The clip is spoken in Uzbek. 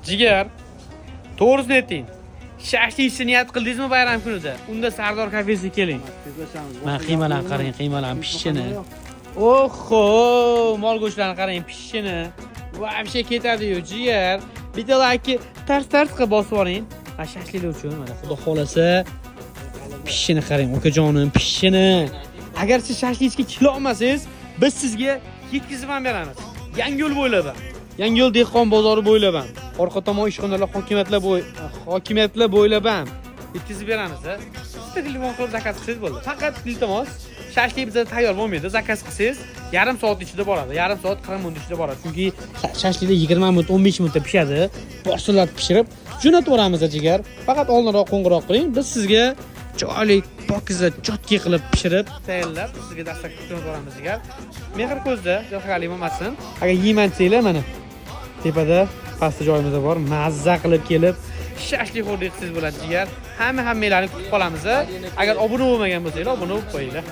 Jigar, to'g'risini ayting. Shashlik ishni niyat qildingizmi bayram kunida? Unda Sardor kafesiga keling. Tezlashamiz. Mana qiymalarni qarang, qiymalarni pishishini. Oho, mol go'shtlarini qarang, pishishini. Вообще ketadi-yu, jigar. Bitta laykni tars tars qilib bosib yuboring. Mana shashliklar uchun mana xudo xolasa pishishini qarang, ukajonim, pishishini. Agar siz shashlikka kela olmasangiz, biz sizga yetkazib ham beramiz. Yangiyo'l bo'ylab. Yangiyo'l dehqon bozori bo'ylab ham. Orqa tomon ishxonalar, hokimiyatlar bo'ylab ham yetkazib beramiz. Bitta telefon qilib zakaz qilsangiz bo'ldi. Faqat iltimos, shashlik bizda tayyor bo'lmaydi. Zakaz qilsangiz, yarim soat ichida boradi. Yarim soat 40 minut ichida boradi. Chunki shashliklar 20 minut, 15 minutda pishadi. Porsillab pishirib jo'natib yuboramiz, jigar. Faqat oldinroq qo'ng'iroq qiling. Biz sizga chiroyli, pokiza, чётко qilib pishirib, tayyorlab, sizga dastlabki jo'natib yuboramiz, jigar. Mehr ko'zda, jo'xali bo'lmasin. Agar yeyman desanglar, mana tepada pastda joyimiz bor. Mazza qilib kelib shashlik xo'rlik qilsangiz bo'ladi, jigar. Hammanglarni kutib qolamiz. Agar obuna bo'lmagan bo'lsanglar, obuna bo'lib qo'yinglar.